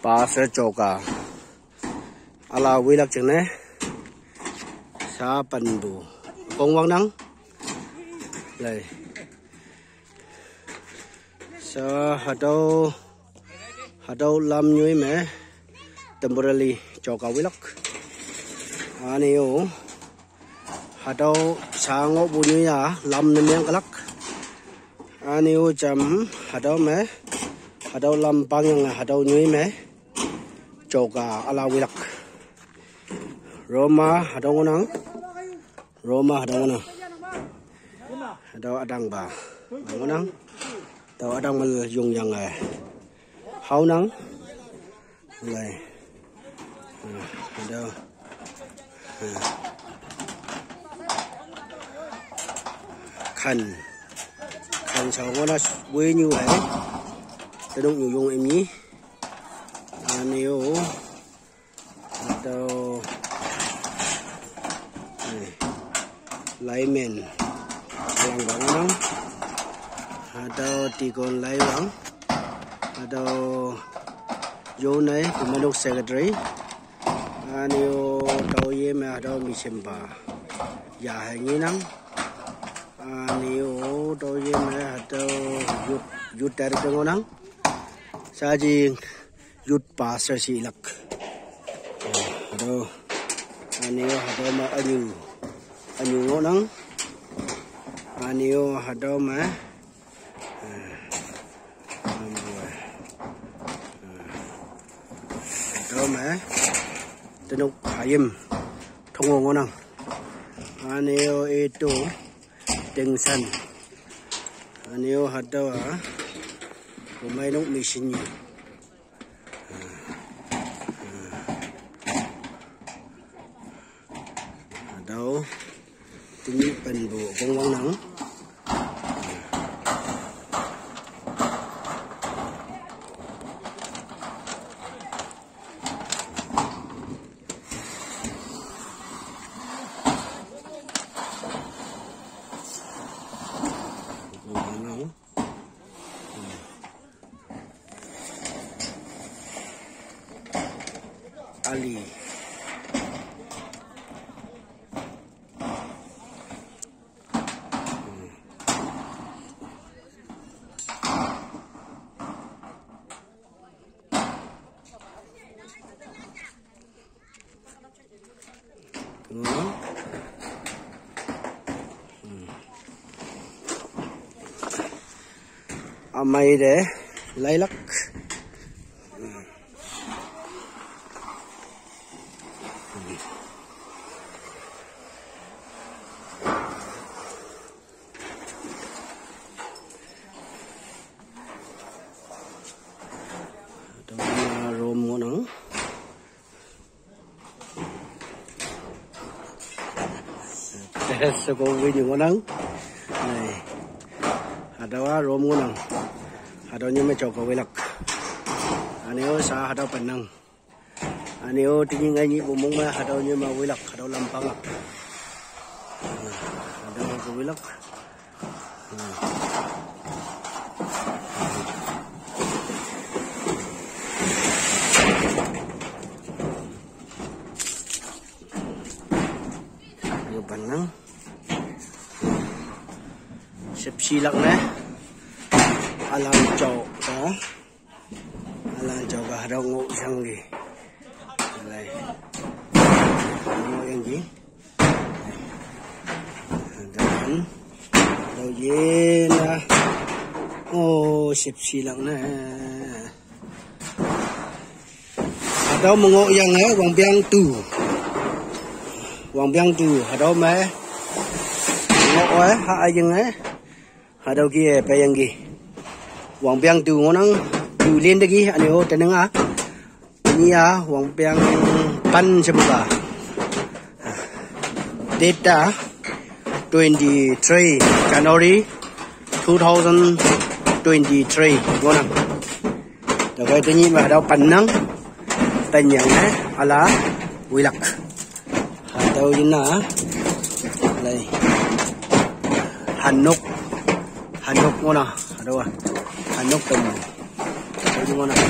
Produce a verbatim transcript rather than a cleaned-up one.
Pastor Choka ala wilak jingne, sa panpu kongwangnang. Lai. Sa hatüo, hatüo lam nyoi me temporarily Choka wilak. Üne-o hatüo sa ngohpu nyoi-a lam ne mengkelak. Üne-o jam hatüo me, hatüo lam pangyange hatüo nyoi me Choka ala wilak. Roma hatüo ngohnang. Roma hatüo ngohnang. Hatüo ütingpa ngohnang. Tüo ütingpa yongyange haonang. Lai. Hatüo. Khan. Khan shao ngohnang wenyu-e. Tenok nyu yong imni. Üne-o hatüo, eh, laimen langpa ngohnang. Hatüo deacon laiwang. Hatüo yonei temanok secretary. Üne-o tüo yeme hatüo mission pa yahe ngenang. Üne-o tüo yeme hatüo youth, youth director ngohnang. Saji youth pastor shilak. Hatüo, üne-o hatüo me ünyu, ünyu ngohnang. Üne-o hatüo me, eh, hatüo me tenok hayim tong-o ngohnang. Üne-o ito tingsan. Üne-o hatüo-a Bumeinok mission nyi. Hatüo tenyih penpu kongwangnang. Ali. Amei te lailak. Hatüo room ngohnang. Sheko winyu ngohnang. Ai. Hatüo-a room ngohnang. Hatüo nyoi me Choka wilak. Üne-o sa hatüo pannang. Üne-o tenyih ngainyih pu mong me hatüo nyoi me wilak, hatüo lam panglak. Hatüo ke wilak. Yo pannang. Shepshilak ne. Alam Choka. Alam Choka hatüo ngohyangki. Lai. Ngohyangki. Dan, tüo yena. Oh, shepshilak ne. Hatüo me ngohyange, wangpeng tu. Wangpeng tu, hatüo me ngoh-e, ha üyinge. Hatüo kih-e peiyangki. Wangpeng tu ngohnang, tu lin teki, üne-o tenenga. Nia wangpeng pan shepupa. Date twenty-three January two thousand twenty-three ngohnang. Tüokhei tenyih me hatüo pannang. Tanyang, eh, ala wilak. Hatüo yina. Lai. Hannok. Hannok ngohnang. Hatüo-a. Hannok tam. Hatüo ngohnang.